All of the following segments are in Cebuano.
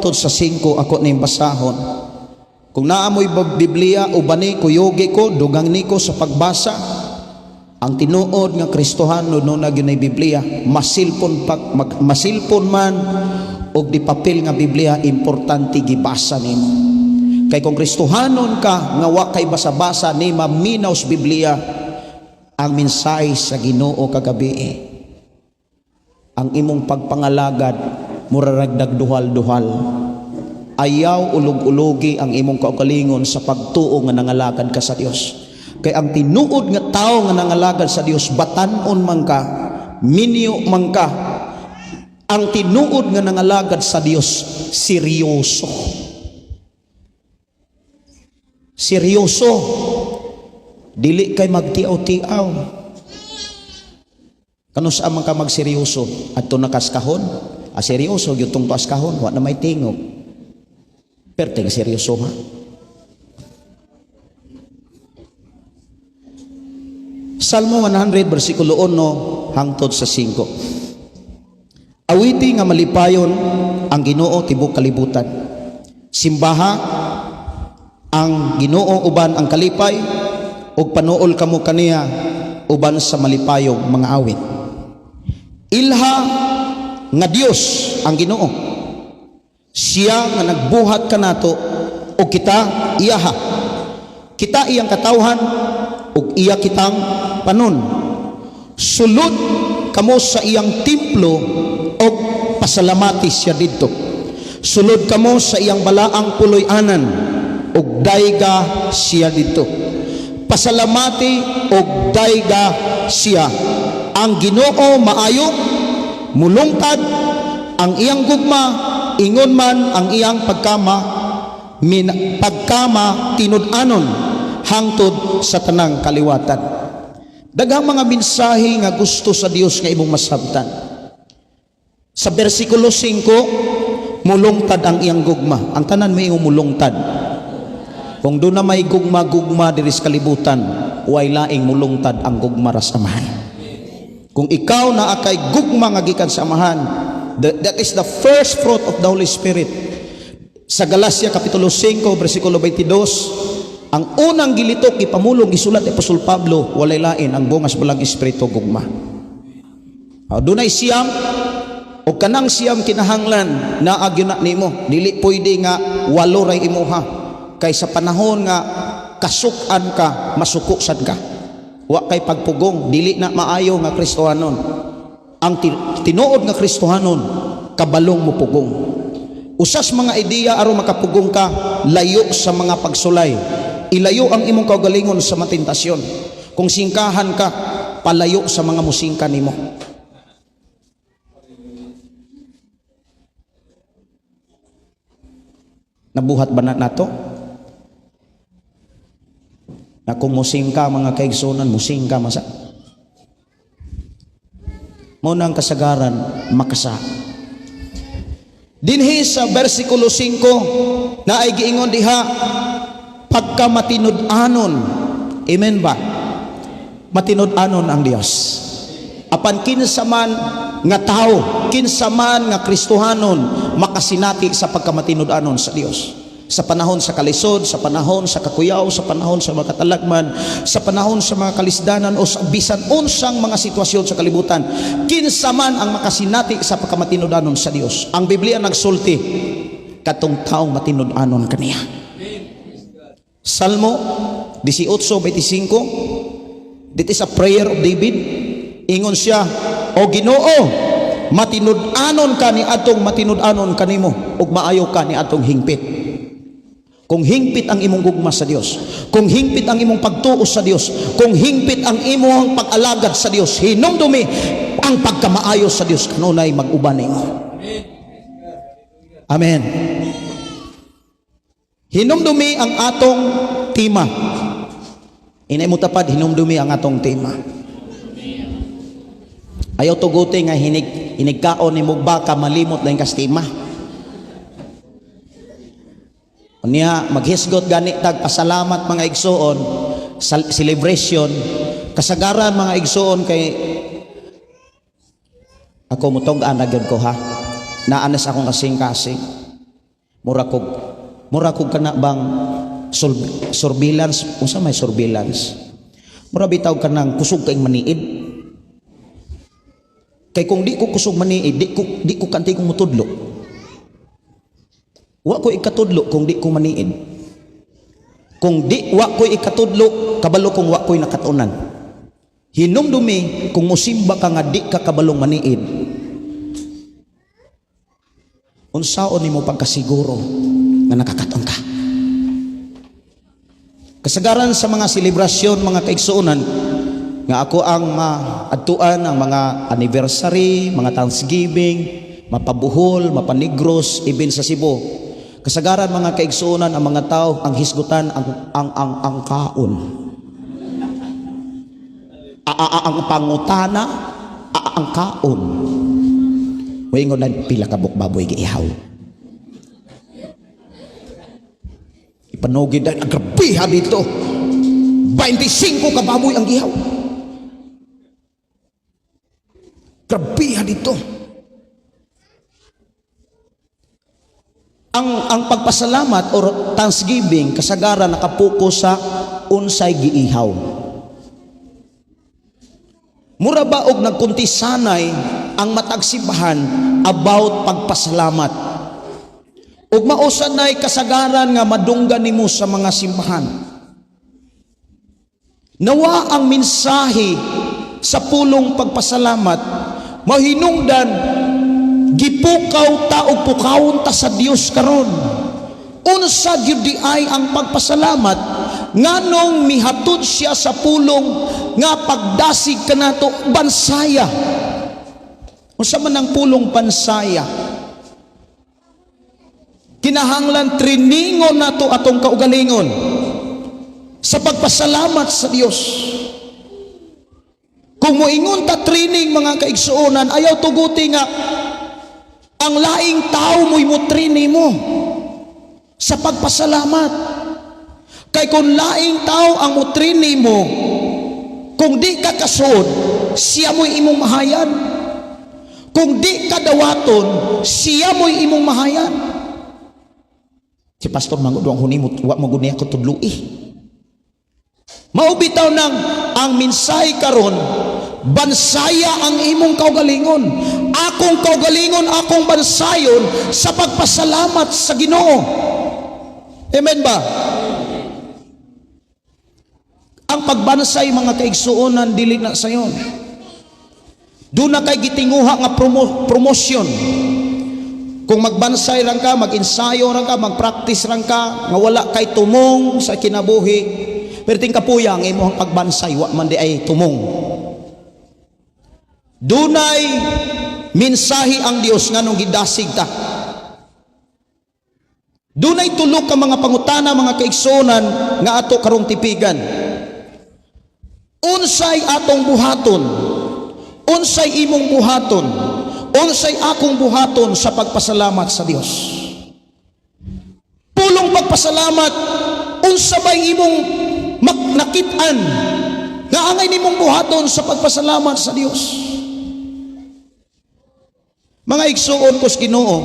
hangtod sa 5 ako ning basahon. Kung naa mo'y Biblia, ubani, kuyugi ko, dugang niko sa pagbasa. Ang tinuod nga Kristohano no na gyud Biblia, masilpon pag mag, masilpon man og di papel nga Biblia, importante gibasa nimo. Kay kung Kristohanon ka nga wa kay basa-basa ni maminaw sa Biblia, ang mensahe sa Ginoo kagabi, ang imong pagpangalagad mura rag nagduhal-duhal. Ayaw ulog-ulogi ang imong kaugalingon sa pagtuo nga nangalagad ka sa Dios. Kay ang tinuod nga tao nga nangalagad sa Dios, batan-on man ka, minyo man ka, ang tinuod nga nangalagad sa Dios, seryoso. Seryoso. Dili kay magtiaw-tiaw. Kano sa man ka magseryoso? Adto na kas kahon? Ah, seryoso gyud tong tuas kahon, wa na may tingog. Perting seryoso ha. Salmo 100 versikulo 1 hangtod sa 5. Awiti nga malipayon ang Ginoo, tibok kalibutan. Simbaha ang Ginoo uban ang kalipay ug panuol kamo kaniya uban sa malipayong mga awit. Ilha nga Dios ang Ginoo. Siya nga nagbuhat kanato ug kita iyaha. Kita iyang katawhan ug iya kitang panon. Sulod kamo sa iyang templo ug pasalamati siya didto. Sulod kamo sa iyang balaang puloy-anan ug dayga siya didto. Pasalamati ug dayga siya. Ang Ginoo maayo, mulungtad ang iyang gugma, ingon man ang iyang pagkama tinud-anon hangtod sa tanang kaliwatan. Daghang mga mensahe nga gusto sa Dios nga imong masabtan. Sa versikulo 5, mulungtad ang iyang gugma. Ang tanan may imong mulungtad. Kung doon na may gugma-gugma diri sa kalibutan, way laing mulungtad ang gugma ra sa Amahan. Kung ikaw naa kay gugma nga gikan sa Amahan, that is the first fruit of the Holy Spirit. Sa Galacia Kapitulo 5, versikulo 22, ang unang gilitok, ipamulong, gisulat ni Apostol Pablo, walay lain ang bungas Balaang Espiritu, gugma. Dunay siyam o kanang siyam kinahanglan naa gyud na nimo. Dili pwede nga walo ray imuha. Kay sa panahon nga kasuk-an ka, masuko sad ka. Wa kay pagpugong, dili na maayo nga Kristohanon. Ang tinuod nga Kristohanon, kabalong mo pugong. Usas mga ideya aron makapugong ka, layo sa mga pagsulay. Ilayo ang imong kaugalingon sa matentasyon. Kung singkahan ka, palayo sa mga musingka nimo. Nabuhat ba na nato? Na kung musingka mga kaigsunan, musingka masa. Mao nang kasagaran makasa. Dinhi sa versikulo 5 na ay giingon diha pagkamatinud-anon. Amen ba? Matinud-anon ang Dios. Apan kinsa man nga tao, kinsa man nga Kristohanon makasinati sa pagkamatinud-anon sa Dios. Sa panahon sa kalisod, sa panahon sa kakuyaw, sa panahon sa mga katalagman, sa panahon sa mga kalisdanan o sa bisan unsang mga sitwasyon sa kalibutan, kinsa man ang makasinati sa pagkamatinud-anon sa Dios. Ang Biblia nagsulti katong taong matinud-anon kaniya. Salmo 18:25, this is a prayer of David. Ingon siya, "O Ginoo, matinud-anon ka ni atong matinud-anon kanimo ug maayo ka ni atong hingpit." Kung hingpit ang imong gugma sa Dios, kung hingpit ang imong pagtuo sa Dios, kung hingpit ang imong pag-alagad sa Dios, hinumdumi ang pagkamaayo sa Dios kanunay mag-uban nimo. Amen. Hinumdumi ang atong tema. Inay mo tapad, hinumdumi ang atong tema. Ayaw tuguti nga hinigkaon ni baka malimot na yung kastima. Unya, maghisgot gani tag pasalamat mga igsuon sa celebration. Kasagaran mga igsuon kay ako mutog-an na gyud ko ha. Naanas akong kasing-kasing. Mura kog kana bang surveillance, unsa may surveillance? Mura bitaw kanang kusog kay maniid. Kay kung di ko kusog maniid, di ko kanti kong mutudlo. Wa ko ikatudlo kung di ko maniid. Kung di wa ko ikatudlo, kabalo kung wa ko'y nakatunan. Hinumdumi kung musimba ka nga di ka kabalong maniid. Unsaon nimo pagkasiguro nga nakakaton ka? Kasagaran sa mga selebrasyon, mga kaigsuonan, nga ako ang maadtuan, ang mga anniversary, mga Thanksgiving, mapabuhol, mapanigros, even sa Cebu. Kasagaran, mga kaigsuonan, ang mga tao ang hisgutan ang kaon. Ang pangutana ang kaon. Moingon na pila ka buok baboy giihaw. Ipanugid na grabeha dito. 25 ka baboy ang gihaw. Grabeha dito. Ang pagpasalamat or thanksgiving kasagaran nakapokus sa unsay giihaw. Mura ba og nagkuntisanay ang matag simbahan about pagpasalamat? Ug mausanay kasagaran nga madunggan nimo sa mga simbahan. Nawa ang mensahe sa pulong pagpasalamat mahinungdan gipukaw ta og pukawon ta sa Dios karon. Unsa gyud di ay ang pagpasalamat, nganong mihatod siya sa pulong nga pagdasig kanato bansaya? Unsa man ang pulong bansaya? Kinahanglan triningon nato atong kaugalingon sa pagpasalamat sa Dios. Kung moingon ta training, mga kaigsuonan, ayaw tuguti nga ang laing tao mo'y mo training mo sa pagpasalamat. Kay kung laing tao ang mo training mo, kung di ka kasuod, siya mo'y imong mahayan. Kung di ka dawaton, siya mo'y imong mahayan. Si Pastor mangud ang hunimot, wa mo gud niya ko tudloi. Mao bitaw nang ang mensahe karon, bansaya ang imong kaugalingon. Akong kaugalingon, akong bansayon sa pagpasalamat sa Ginoo. Amen ba? Ang pagbansay, mga kaigsuonan, dili na sayon. Doon na kay gitinguha nga promotion. Kung magbansay lang ka, mag-ensayo lang ka, mag-practice lang ka, nga wala kay tumong sa kinabuhi, pero ting kapuya ang imong pagbansay, wa man di ay tumong. Dunay mensahe ang Dios nganong gidasig ta. Dunay tulo ka mga pangutana, mga kaigsuonan, nga ato karong tipigan. Unsay atong buhaton? Unsay imong buhaton? Unsay akong buhaton sa pagpasalamat sa Dios? Pulong pagpasalamat, unsa bay imong nakit-an nga angay nimong buhaton sa pagpasalamat sa Dios? Mga igsuon ko sa Ginoo,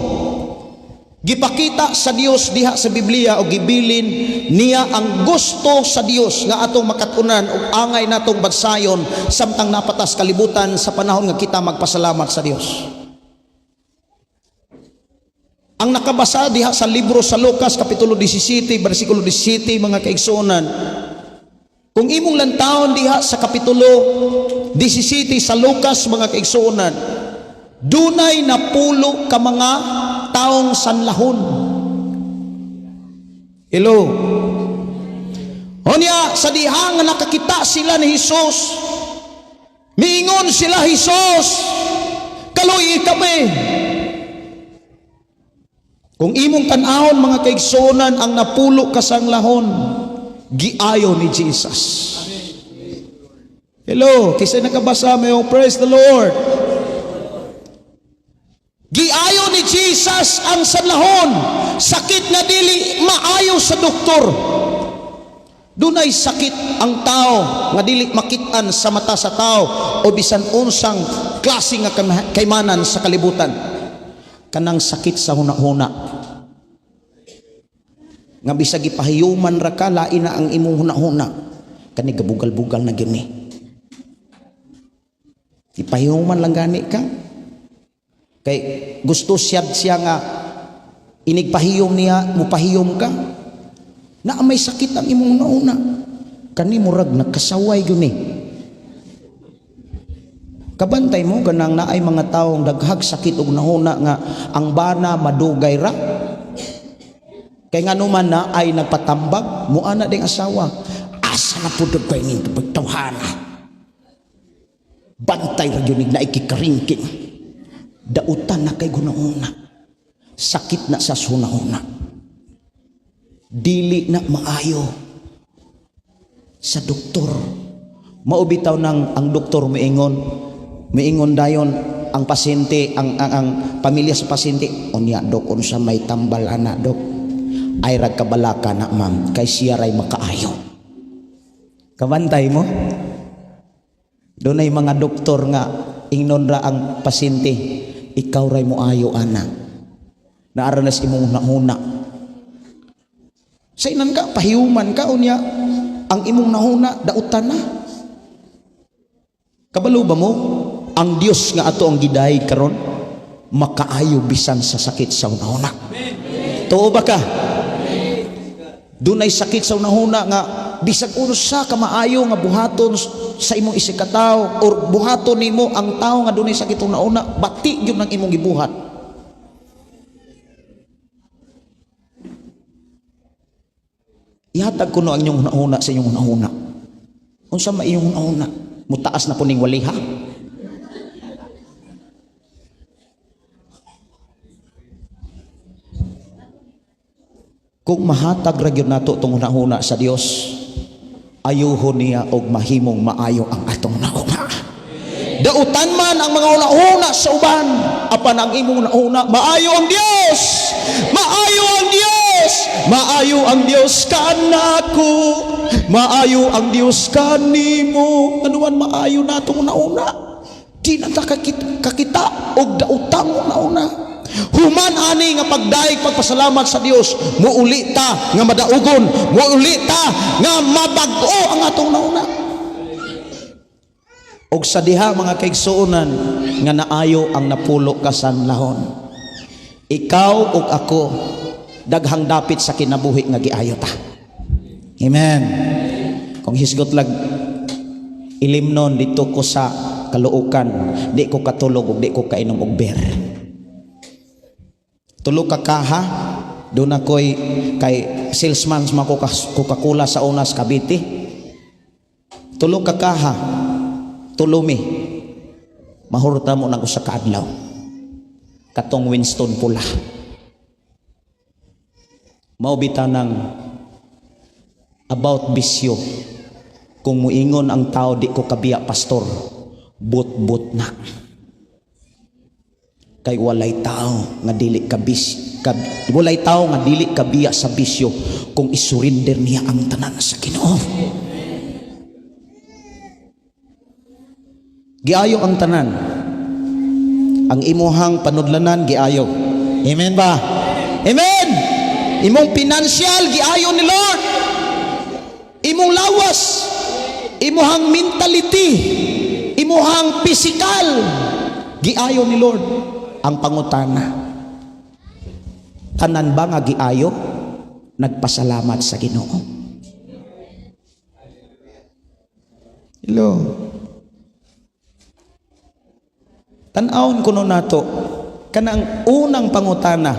gipakita sa Dios diha sa Biblia o gibilin niya ang gusto sa Dios nga atong makatunan og angay natong bansayon samtang napatas kalibutan sa panahon nga kita magpasalamat sa Dios. Ang nakabasa diha sa libro sa Lucas kapitulo 17 bersikulo 17, mga kaigsuonan, kung imong lantawon diha sa kapitulo 17 sa Lucas, mga kaigsuonan, dunay napulo ka mga taong sanlahon. Hello. Unya, sa diha nga nakakita sila ni Hesus, miingon sila, "Hesus, kaluy kami." Kung imong tan-awon, mga kaigsuonan, ang napulo ka sanglahon, giayo ni Jesus. Hello, kisay nakabasa mo, praise the Lord. Giayo ni Jesus ang sanlahon, sakit nga dili maayo sa doktor. Dunay sakit ang tao nga dili makit-an sa mata sa tao o bisan unsang klase nga kaymanan sa kalibutan. Kanang sakit sa huna-huna. Nga bisag gipahiyuman ra ka, lain na ang imong hunahuna. Kani gabugal-bugal na gyud ni. Gipahiyuman lang gani ka. Kay gusto siya siya nga inigpahiyom niya, mupahiyom ka. Na may sakit ang imong hunahuna. Kani murag nagkasaway gyud ni. Kabantay mo kanang naay mga taong daghag sakit og nahuna nga ang bana madugay ra. Kay ngano man na ay nagpatambag, muana ding asawa. Asa na pud kay ning tawhana? Bantay ra gyud na ikikaringking. Dautan na kay hunahuna. Sakit na sa hunahuna. Dili na maayo sa doktor. Mao bitaw nang ang doktor miingon dayon ang pasyente, ang pamilya sa pasyente, "Unya dok, unsa may tambal ana, dok?" "Ay rag kabalaka na, ma'am, kay siya ray makaayo." Kabantay mo? Dunay mga doktor nga ingnon ra ang pasyente, "Ikaw ray moayo ana. Naa ra nas imong nahuna." Sa inan ka, pahiuman ka, unya, ang imong nahuna, dautan na. Kabalo ba mo? Ang Dios nga ato ang gidayeg karon makaayo bisan sa sakit sa hunahuna. Tuo ba ka? Dunay sakit sa hunahuna nga bisag unsa ka maayo nga buhaton sa imong isigkatawo or buhaton nimo ang tawo nga dunay sakit hunahuna, bati gyud ng imong gibuhat. Ihatag kuno ang inyong hunahuna sa inyong hunahuna. Unsa may inyong hunahuna? Mutaas na puning waliha. Kung mahatag ra gyud nato tong hunahuna sa Dios, ayuhon niya og mahimong maayo ang atong hunahuna. Dautan man ang mga hunahuna sa uban, apan ang imong hunahuna, maayo ang Dios. Maayo ang Dios. Maayo ang Dios kanako. Maayo ang Dios kanimo. Anuman maayo natong hunahuna. Di na ta kakita og dautang hunahuna. Human ani nga pagdaig pagpasalamat sa Dios, muuli ta nga madaugon, muuli ta nga mabag-o ang atong nauna. Og sa diha mga kaigsuonan nga naayo ang napulo ka sanlahon. Ikaw ug ako daghang dapit sa kinabuhi nga giayo ta. Amen. Kung hisgot lag ilimnon dito ko sa Caloocan, di ko katulog ug di ko kainom og beer. Tulo ka kaha, doon ako'y kay salesman sa mga Coca-Cola sa Unas, Cavite. Tulo ka kaha, tulumi. Mahurta mo nang usa ka adlaw. Katong Winston pula. Mao bitaw ng about bisyo. Kung muingon ang tao, "Di ko kabiya, pastor," but-but na. Kay walay tao nga dili ka bis, ka, walay tao nga dili kabiya sa bisyo kung isurrender niya ang tanan sa Ginoo. Giayo ang tanan. Ang imuhang panudlanan giayo. Amen ba? Amen. Imong pinansyal giayo ni Lord. Imong lawas, imuhang mentality, imuhang physical giayo ni Lord. Ang pangutana, tanan ba nga giayo nagpasalamat sa Ginoo? Hello. Tan-awon kuno nato kanang unang pangutana,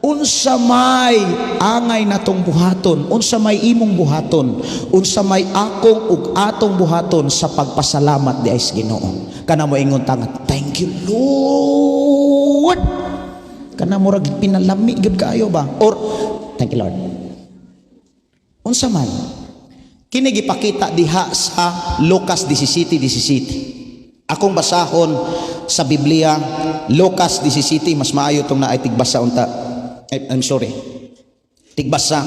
unsa may angay natong buhaton, unsa may imong buhaton, unsa may akong ug atong buhaton sa pagpasalamat di ay sa Ginoo. Kana mo ingon ta nga, "Thank you Lord." Kana murag pinalami gyud kaayo ba? Or "Thank you Lord." Unsa man kini gipakita diha sa Lucas 17:17. Akong basahon sa Biblia, Lucas 17, mas maayo tong naay tigbasa unta. Ay, I'm sorry. Tigbasa.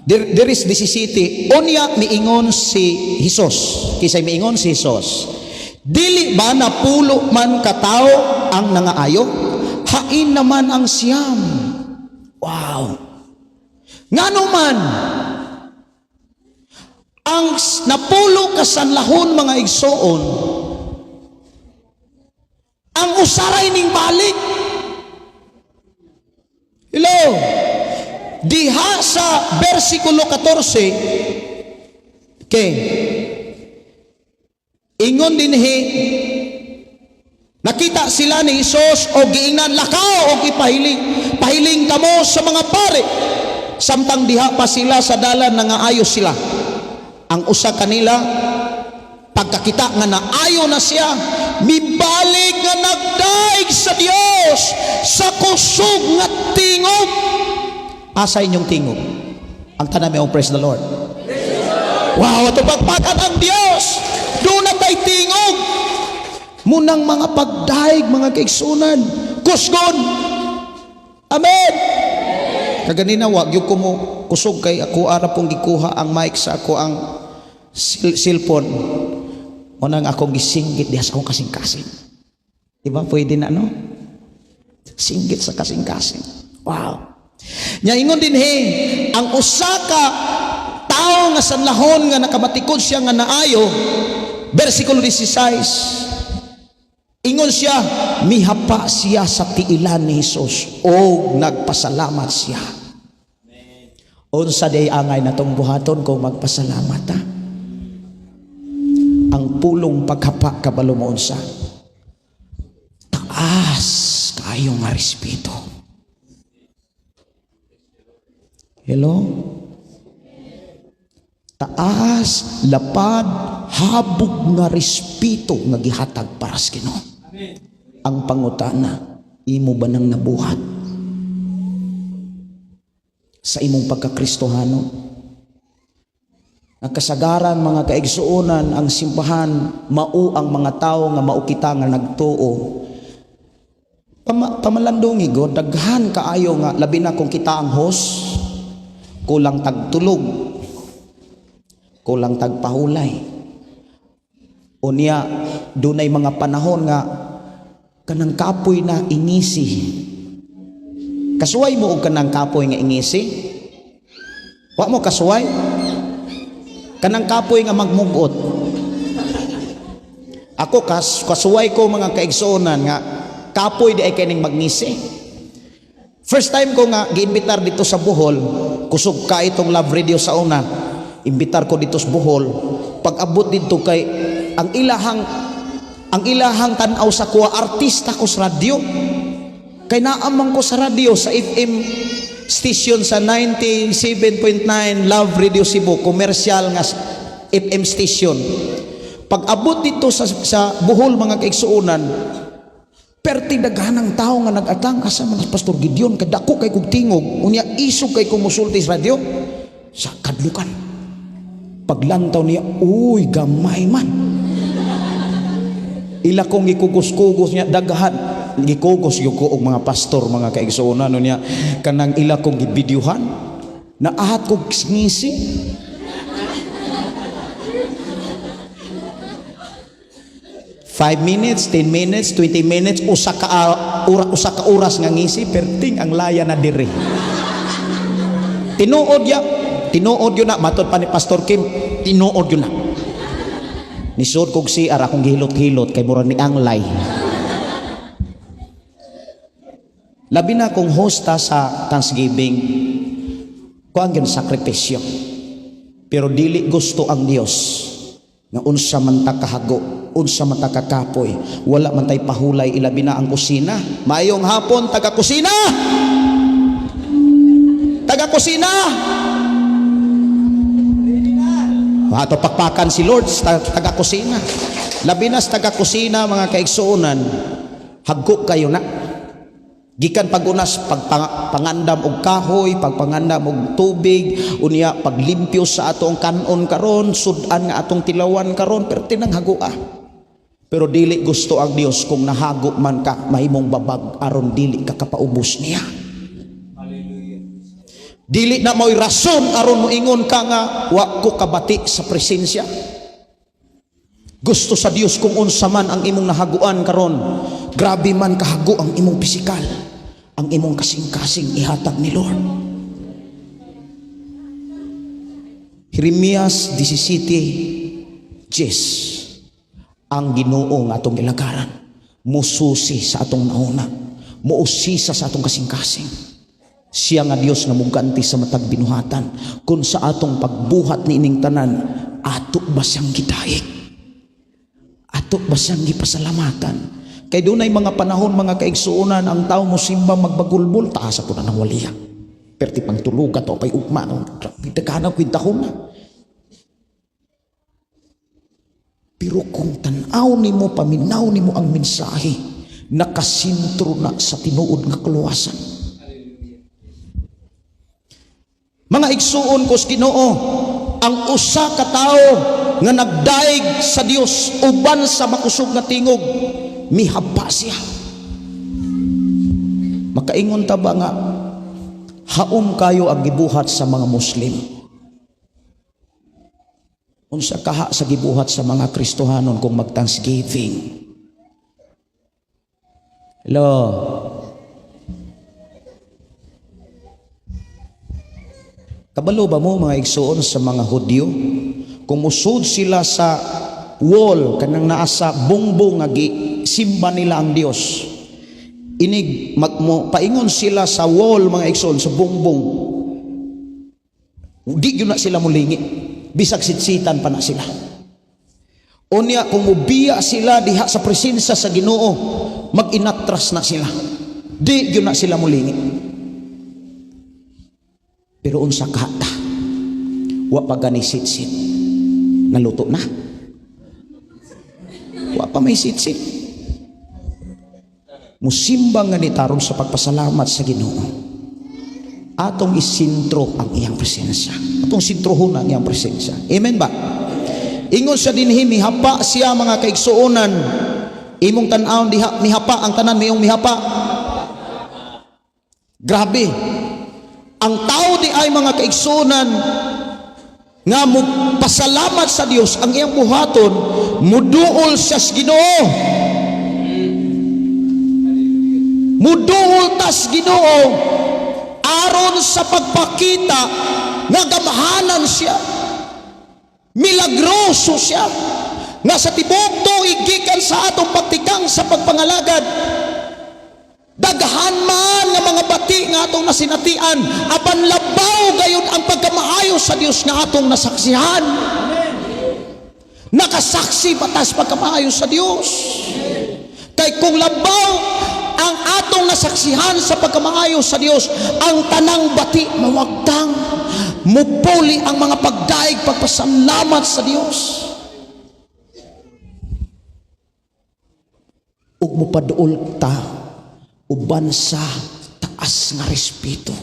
There is 17. Unya miingon si Hesus. Kisay miingon si Hesus. "Dili ba napulo man katao ang nangaayo? Hain naman ang 9." Wow. Ngano man ang napulo ka sanlahon, mga igsoon, ang usa ray ning balik? Hello? Diha sa versikulo 14, okay, ingon dinhi, nakita sila ni Hesus og giingnan, "Lakaw og ipahiling pahiling kamo sa mga pare." Samtang diha pa sila sa dalan, nangaayo sila. Ang usa kanila, pagkakita nga naayo na siya, mibalik nga nagdaig sa Dios sa kusog nga tingog. Asa inyong tingog? Ang tanan mo, praise the Lord. Wow, ato pagpakan ang Dios. Duna tay tingog. Munang mga pagdaig, mga kaigsunan. Kusgon. Amen. Kaganina wa gyud ko mo kusog kay ako ara pong gikuha ang mic sa ako ang cellphone. Unang akong gisinggit diha sa akong kasing-kasing. Diba pwede na, no? Singgit sa kasing-kasing. Wow. Nya ingon dinhi, ang usa ka tawo nga sanlahon nga nakamatikod siya nga naayo, versikulo 16, ingon siya, mihapa siya sa tiilan ni Hesus o nagpasalamat siya. Unsa day angay natong buhaton kung magpasalamat ta? Ang pulong paghapa, kabalo mo unsa? Taas kaayo nga respeto. Hello? Taas, lapad, habog nga respeto nga gihatag para sa Ginoo. Ang pangutana, imo ba nang nabuhat sa imong pagkakristohano? Ang kasagaran, mga kaigsuonan, ang simbahan, mao ang mga tao nga mao kita nga nagtuo. Pamalandungi god, daghan kaayo nga labi na kung kita ang host, kulang tagtulog, kulang tagpahulay. Unya, dunay mga panahon nga kanang kapoy na ingisi. Kasuway mo og kanang kapoy nga ingisi? Wa mo kasuway? Kanang kapoy nga magmugot. Ako kasuway ko, mga kaigsuonan, nga kapoy di ay kaning magngisi. First time ko nga giimbitar dito sa Bohol, kusog ka itong Love Radio sa una. Imbitar ko dito sa Bohol. Pag abot dito kay ang ilahang tan-aw sa kuha, artista ko sa radyo. Kay naamang ko sa radyo sa FM station sa 97.9 Love Radio Cebu, commercial nga FM station. Pag abot dito sa Bohol, mga kaigsuonan, perti daghanang tao nga nag-atang, "Asa man si Pastor Gideon?" Kay dako kay kog tingog, unya isog kay ko musulti sa radyo sa kadlukan. Paglantaw niya, "Uy, gamay man." Ila kong gikugos-kugos niya daghan gikugos gyud ko og mga pastor, mga kaigsuonan, no niya kanang ila kong gibidyuhan, naahat kog ngisi. 5 minutes, 10 minutes, 20 minutes, usa ka oras nga ngisi, perting ang laya na dire. Tinuod ya, tinuod yun na, matod pa ni Pastor Kim, tinuod yun na. Nisod kog CR, akong gihilot-hilot kay murag ni anglay. Labi na kung hosta sa Thanksgiving, kuan gyud sakripisyo. Pero dili gusto ang Dios nga unsa man ta kahago, unsa man ta kakapoy, wala man tay pahulay, ilabi na ang kusina. Maayong hapon, taga kusina. Taga kusina. Ato pakpakan si Lord sa taga kusina. Labi na sa taga kusina, mga kaigsuonan, hagko kayo na. Gikan pagunas pagpangandam og kahoy, pagpangandam og tubig, unya paglimpyo sa atong kanon karon, sudan nga atong tilawan karon, pero tinang hagoa. Pero dili gusto ang Dios kung nahago man ka, mahimong babag aron dili ka kapaubos niya. Dili na mo'y rason aron moingon ka nga wa ko kabati sa presensya. Gusto sa Dios kung unsa man ang imong nahaguan karon, grabe man kahago ang imong pisikal, ang imong kasing-kasing ihatag ni Lord. Jeremias 17:10. Ang Ginoo nga atong gilagaran, mususi sa atong nauna, muusisa sa atong kasing-kasing. Siya nga Dios nga muganti sa matag binuhatan. Kung sa atong pagbuhat ni ining tanan, ato ba siyang gidaig? Ato ba siyang gipasalamatan? Kay dunay mga panahon, mga kaigsuonan, ang tao mosimba magbagulbol, taas po na ng waliya. Perti pang tuluga to, pay ugma, no? Daghan ang kwintahon na. Pero kung tan-aw nimo, paminaw nimo ang mensahe, nakasintro na sa tinuod nga kaluwasan. Mga igsuon ko sa Ginoo, ang usa ka tawo nga nagdaig sa Dios uban sa makusog nga tingog, mihapa siya. Makaingon ta ba nga haom kayo ang gibuhat sa mga Muslim? Unsa kaha sa gibuhat sa mga Kristohanon kung mag-Thanksgiving? Hello? Kabalo ba mo, mga igsuon, sa mga Hudyo? Kung musud sila sa wall, kanang naa sa bungbong nga gisimba nila ang Dios, inig magmo paingon sila sa wall, mga igsuon, sa bungbong, di gyud na sila mulingi, bisag sitsitan pa na sila. Unya kung mubiya sila diha sa presensya sa Ginoo, mag-inatras na sila, di gyud na sila mulingi. Pero unsa ka ta? Wa pa gani sitsit. Naluto na. Wa pa may sitsit. Musimbang nga ni taron sa pagpasalamat sa Ginoo. Atong isintro ang iyang presensya. Atong sintrohon ang iyang presensya. Amen ba? Ingon siya dinhi, mihapa siya, mga kaigsuonan. Imong tan-awon diha, mihapa ang tanan, mayong mihapa. Grabe. Ang tao di ay, mga kaigsuonan, nga pasalamat sa Dios, ang iyang buhaton, muduol siya sa Ginoo. Muduol tas Ginoo aron sa pagpakita nga gamhanan siya. Milagroso siya. Nga sa tibuok tuig gikan sa atong pagtikang sa pagpangalagad, daghan man nga mga bati nga atong nasinatian, apan labaw gayud ang pagkamaayo sa Dios nga atong nasaksihan. Nakasaksi batas pagkamaayo sa Dios. Kay kung labaw ang atong nasaksihan sa pagkamaayo sa Dios, ang tanang bati mawagtang, mupuli ang mga pagdaig pagpasalamat sa Dios. Ug mopaduol ta uban sa taas nga respeto.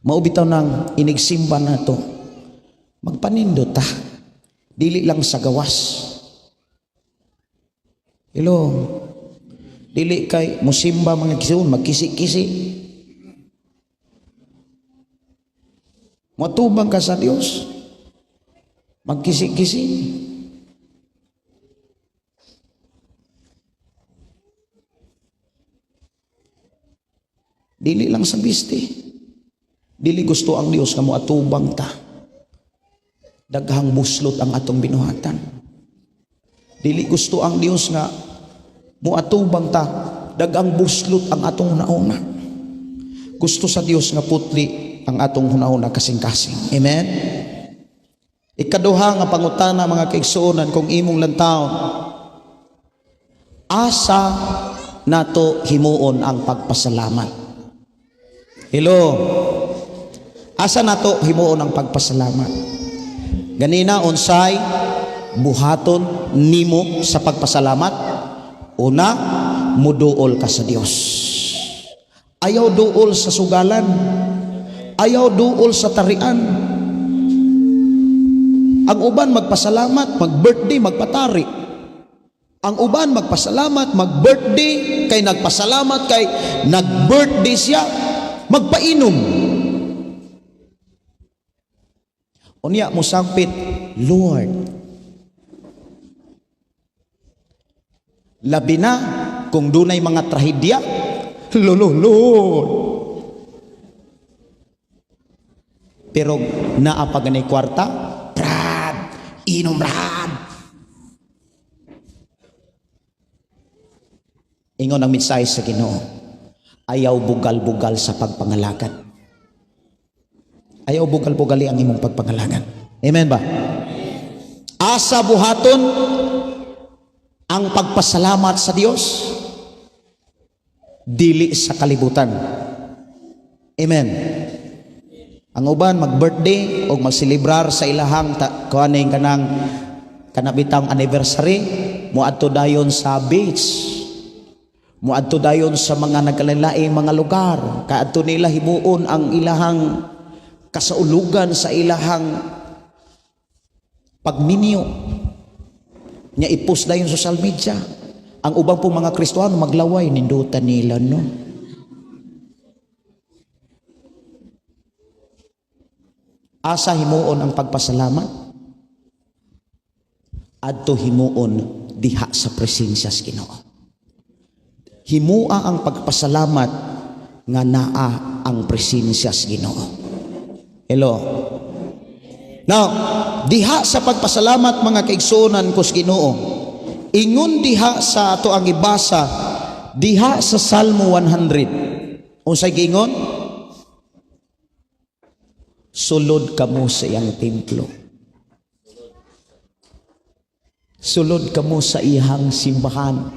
Mao bitaw nang inigsimba nato, magpanindot ta, dili lang sa gawas. Hello, dili kay musimba mga kisuon, magkisi-kisi. Matubang ka sa Dios, magkisi-kisi. Dili lang sa biste. Dili gusto ang Dios nga moatubang ta. Daghang buslot ang atong binuhatan. Dili gusto ang Dios nga moatubang ta. Daghang buslot ang atong hunahuna. Gusto sa Dios nga putli ang atong hunahuna kasing-kasing. Amen? Ikaduha nga pangutana, mga kaigsuonan, kung imong lantawon, asa nato himuon ang pagpasalamat? Hello? Asa nato himuon ang pagpasalamat? Ganina unsay buhaton nimo sa pagpasalamat? Una, muduol ka sa Dios. Ayaw duol sa sugalan. Ayaw duol sa tarian. Ang uban magpasalamat, mag-birthday, magpatari. Ang uban magpasalamat, mag-birthday, kay nagpasalamat, kay nag-birthday siya, magpainom. Unya mosangpit, Lord, labi na kung dunay mga trahedya, Lolo, Lord. Pero naa pa gani kwarta, Brad, inom, Brad. Ingon ang mensahe sa Ginoo, ayaw bugal-bugal sa pagpangalagad. Ayaw bugal-bugali ang imong pagpangalagad. Amen ba? Asa buhaton ang pagpasalamat sa Dios? Dili sa kalibutan. Amen. Ang uban mag-birthday o magselebrar sa ilahang kuaning kanang kanabitang anniversary, moadto dayon sa beach. Moadto dayon sa mga nagkalainlaing mga lugar. Kaadto nila himuon ang ilahang kasaulugan sa ilahang pagminyo. Nya i-post dayon social media. Ang ubang pong mga Kristohano maglaway, nindutan nila, no? Asa himuon ang pagpasalamat? Adto himuon diha sa presensya sa Ginoo. Himua ang pagpasalamat nga naa ang presensya sa Ginoo. Hello. Now, diha sa pagpasalamat, mga kaigsuonan ko sa Ginoo, ingon diha sa ato ang ibasa diha sa Salmo 100. Unsay giingon? Sulod kamo sa iyang templo. Sulod kamo sa iyang simbahan.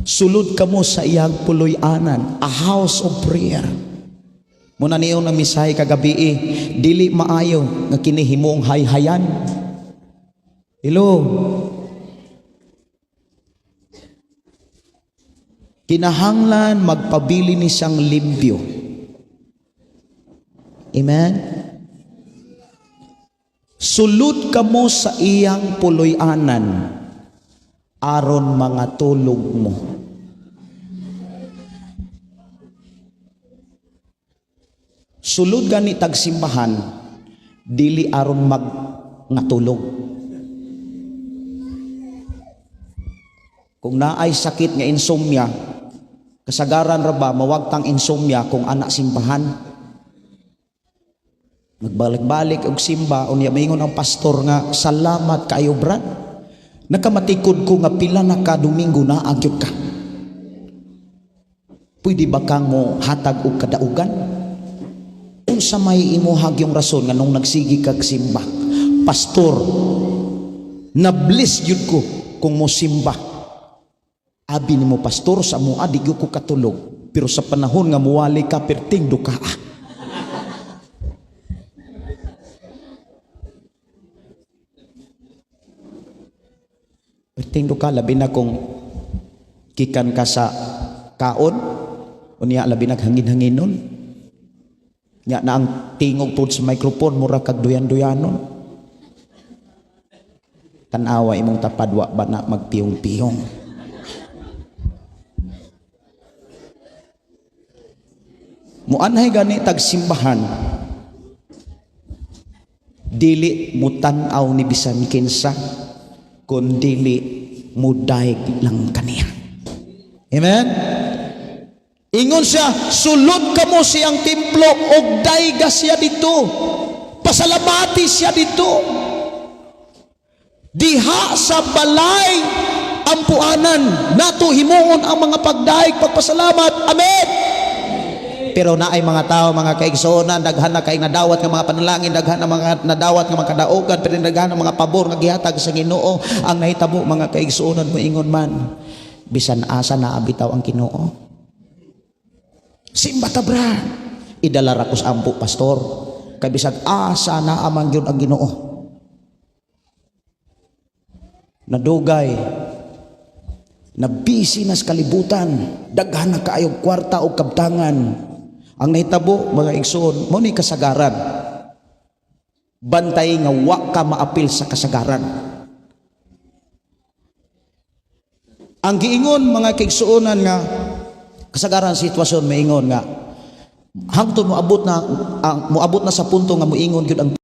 Sulod kamo sa iyang puloy-anan, a house of prayer. Muna niyo na misahe kagabi, dili maayo nga kini himong hayhayan. Hello. Kinahanglan magpabili ni siyang limpyo. Amen? Sulod kamo sa iyang puloy-anan aron mga tulog mo. Sulod gani tagsimbahan dili aron mag ngatulog. Kung naay sakit nga insomnia, kasagaran ra ba mawagtang insomnia kung anak simbahan? Magbalik-balik og simba, unya maingon ang pastor nga salamat kaayo, Brad. Nakamatikod ko nga pila na ka Domingo na agyod ka. Pwede ba kang mo hatag og kadaugan? Unsa may imuhag yung rason nga nung nagsigi kag simba? Pastor, na-bless gyud ko kung mo simba. Abi nimo, pastor, sa mua di gyud ko katulog. Pero sa panahon nga muwali ka, perting duka. Perting duka, labi na kung gikan ka sa kaon, unya labi na hangin-hanginon. Nya na ang tingog pod sa microphone, mura kag duyan-duyanon. Tan-awa imong tapad, wa ba na magpiyong-piyong. Muanhay gani tagsimbahan, dili mutan-aw ni bisan kinsa, kun dili mudaig lang kaniya. Amen? Ingon siya, sulod kamo siyang templo og dayga siya dito. Pasalamati siya dito. Diha sa balay ampuanan nato himuon ang mga pagdaig, pagpasalamat. Amen. Pero naay mga tao, mga kaigsuonan, daghan na kay nadawat nga mga panalangin, daghan na mga nadawat nga mga kadaugan, pero daghan na mga pabor nga gihatag sa Ginoo. Ang nahitabo, mga kaigsuonan, moingon man, bisan asa na bitaw ang Ginoo. Simba ta, bra. Idala ra ko sa ampo, pastor. Kay bisag asa na amang gyud ang Ginoo. Nadugay, na busy na sa kalibutan, daghan na kaayog kwarta o kabtangan. Ang nahitabo, mga igsoon, mo ni kasagaran. Bantay nga wa ka maapil sa kasagaran. Ang giingon, mga kaigsuonan, nga kasagaran sitwasyon, maingon nga hangtod moabot na ang moabot na sa punto nga moingon gyud ang